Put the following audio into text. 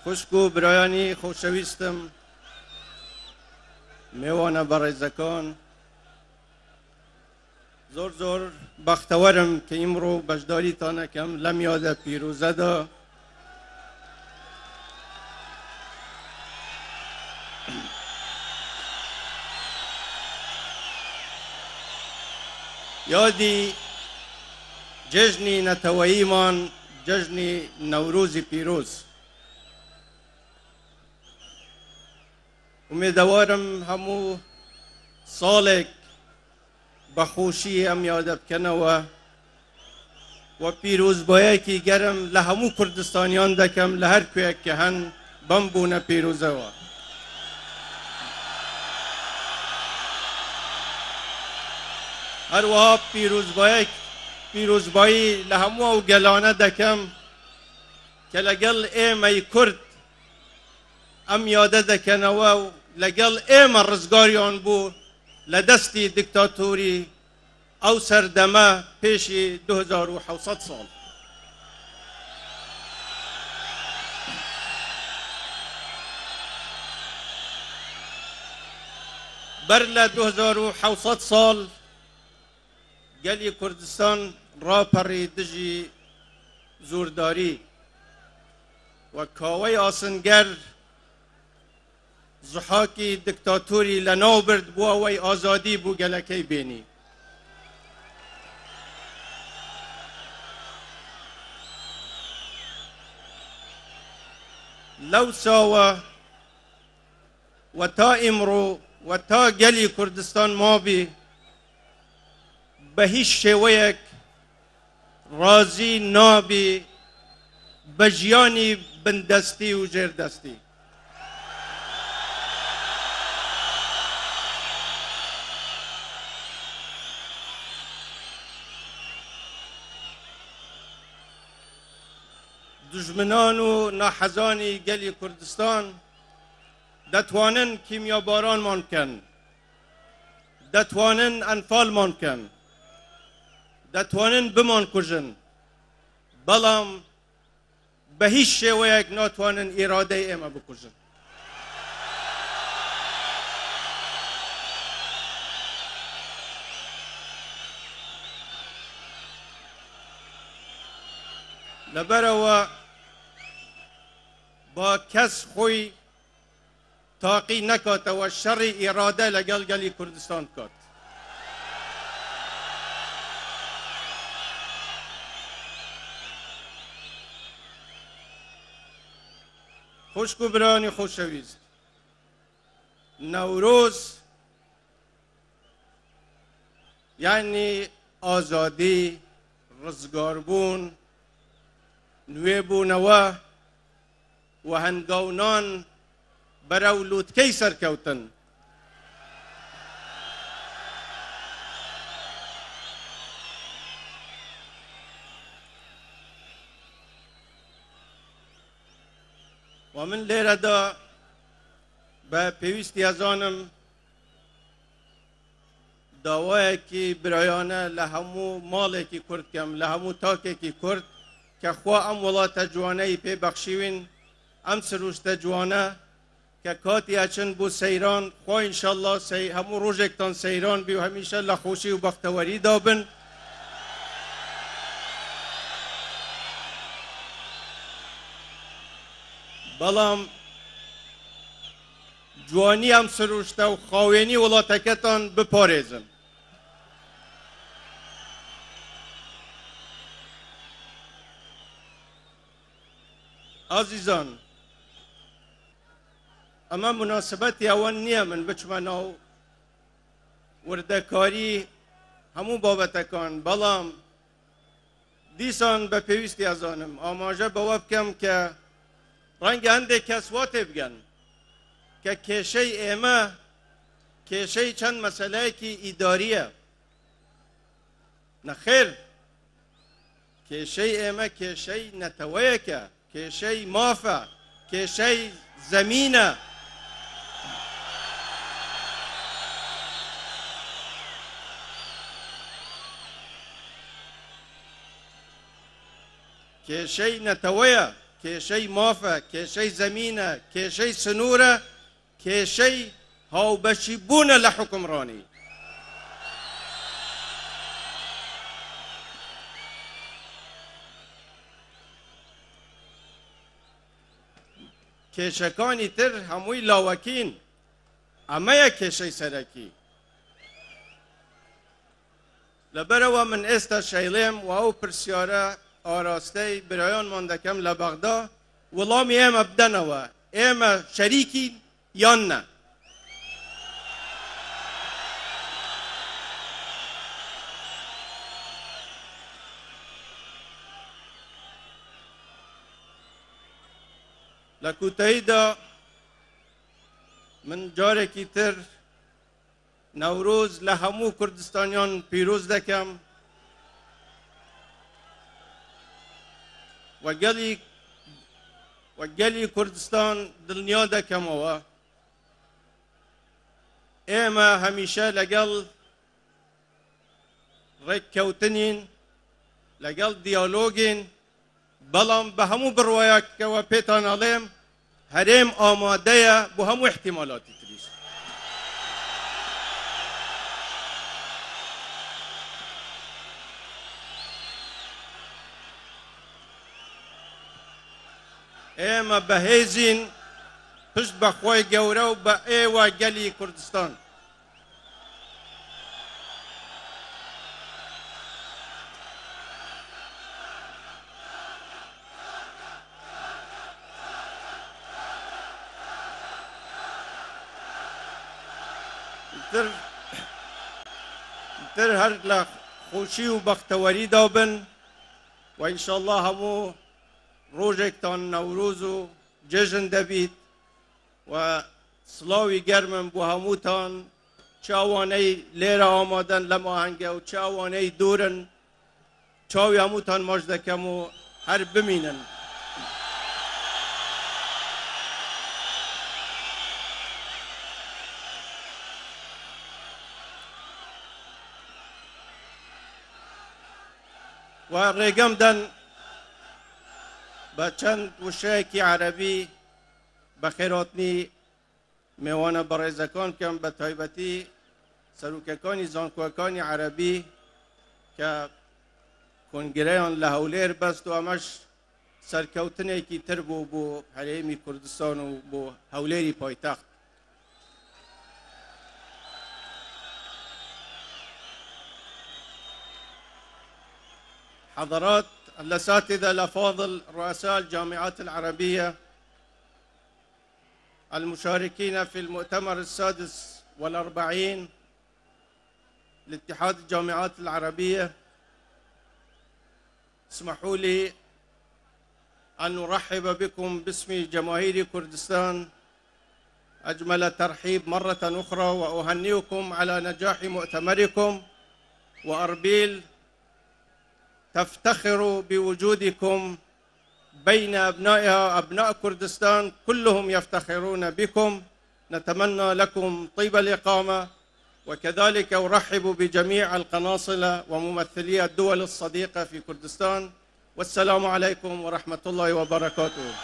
خوشک و برایانی خۆشەویستم، مێوانە بەڕێزەکان، زۆر زۆر بەختەوەرم کە ئیمڕۆ بەشداریتانەکەم لەم یادە پیرۆزەدا. یادی جەژنی نەتەوەییمان، جەژنی نەورۆزی پیرۆز. ئومێدەوارم هەموو ساڵێک بە خۆشی ئەم یادە بکەنەوە و پیرۆزبایەکی گەرم لە هەموو کوردستانیان دەکەم لە هەر کوێک کە هەن بەم بوونە پیرۆزەوە. هەروەها پیرۆزبایەک پیرۆزبایی لە هەموو ئەو گەلانە دەکەم کە لەگەڵ ئێمەی کورد ئەم یادە دەکەنەوە و لەگەڵ ئێمە ڕزگاریان بوو لە دەستی دیکتاتۆری ئەو سەردەمە پێشی 2700 ساڵ. بەر لە 2700 ساڵ گەلی کوردستان ڕاپەڕی دژی زۆرداری و کاوەی ئاسنگەر زوحاکی دیکتاتۆری لەناو برد بۆ ئەوەی ئازادی بۆ گەلەکەی بێنی. لەوساوە و تا ئیمڕۆ و تا گەلی کوردستان مابی بە هیچ شێوەیەک ڕازی نابی بە ژیانی بندەستی و ژێردەستی. دوژمنان و ناحەزانی گەلی کوردستان دەتوانن کیمیابارانمان بکەن، دەتوانن ئەنفالمان بکەن، دەتوانن بمانکوژن، بەڵام بە هیچ شێوەیەک ناتوانن ئیرادەی ئێمە بکوژن. لەبەرئەوە با کەس خۆی تاقی نەکاتەوە شەڕی ئیرادە لەگەڵ گەلی کوردستان بکات. خوشک و برانی خۆشەویست، نەورۆز یعنی ئازادی، ڕزگاربوون، نوێبوونەوە و هەنگاونان بەرەو لوتکەی سەرکەوتن. و من لێرەدا بە پێویستی ئەزانم داوایەکی برایانە لە هەموو ماڵێکی کورد کەم، لە هەموو تاکێکی کورد کە خوا ئەم وڵاتە جوانەی پێ بەخشیوین، ئەم سروشتە جوانە کە کاتی ئەچن بۆ سەیران، خوا ئینشەڵڵا هەموو ڕۆژێکتان سەیران بی و هەمیشە لە خۆشی و بەختەوەریدا بن. بەڵام جوانی ئەم سروشتە و خاوێنی وڵاتەکەتان بپارێزن. ئازیزان، ئەمە مناسبەتی ئەوە نییە من بچمە ناو وردەکاری هەموو بابەتەکان، بەڵام دیسان بە پێویستی ئەزانم ئاماژە بەوە بکەم کە ڕەنگە هەندێک کەس وا تێبگەن کە کێشەی ئێمە کێشەی چەند مەسەلەیەکی ئیداریە. نەخێر، کێشەی ئێمە کێشەی نەتەوەیەکە، کێشەی مافە، کێشەی زەمینە. کێشەی نەتەوەیە، کێشەی مافە، کێشەی زەمینە، کێشەی سنوورە، کێشەی هاوبەشی بوونە لە حوکمڕانی. کێشەکانی تر هەمووی لاوەکین، ئەمەیە کێشەی سەرەکی. لەبەرئەوە من ئێستا شەیڵێم و ئەو پرسیارە ئاراستەی برایانمان دەکەم لە بەغدا، وڵامی ئێمە بدەنەوە، ئێمە شەریکین یان نا؟ لە کوتاییدا من جارێکی تر نەورۆز لە هەموو کوردستانیان پیرۆز دەکەم و گەلی و گەلی کوردستان دڵنیا دەکەمەوە ئێمە هەمیشە لەگەڵ ڕێککەوتنین، لەگەڵ دیالۆگین، بەڵام بە هەموو بڕوایەکەوە پێتان ئەڵێم هەرێم ئامادەیە بۆ هەموو احتیمالاتی تریش. ئێمە بەهێزین پشت بە خۆی گەورە و بە ئێوە گەلی کوردستان. تر هەر لە خۆشی و بەختەوەریدا بن و ئینشاءاللە هەموو ڕۆژێکتان نەورۆز و جەژن دەبیت و سڵاوی گەرمم بۆ هەمووتان، چ ئەوانەی لێرە ئامادەن لەم ئاهەنگە و چ ئەوانەی دوورن، چاوی هەمووتان ماچ دەکەم و هەر بمینن. و ڕێگەم دەن بە چەند وشەیەکی عەرەبی بەخێرهاتنی مێوانە بەڕێزەکان بکەم، بە تایبەتی سەرۆکەکانی زانکۆکانی عەرەبی کە کۆنگرەیان لە هەولێر بەست و ئەمەش سەرکەوتنێکی تر بوو بۆ هەرێمی کوردستان و بۆ هەولێری پایتەخت. حضرات الأساتذة الأفاضل رؤساء الجامعات العربية المشاركين في المؤتمر السادس والأربعين لاتحاد الجامعات العربية، اسمحوا لي أن أرحب بكم باسم جماهير كردستان أجمل ترحيب مرة أخرى، وأهنئكم على نجاح مؤتمركم، وأربيل تفتخر بوجودكم بين أبنائها، أبناء كردستان كلهم يفتخرون بكم. نتمنى لكم طيب الإقامة، وكذلك أرحب بجميع القناصلة وممثلي الدول الصديقة في كردستان، والسلام عليكم ورحمة الله وبركاته.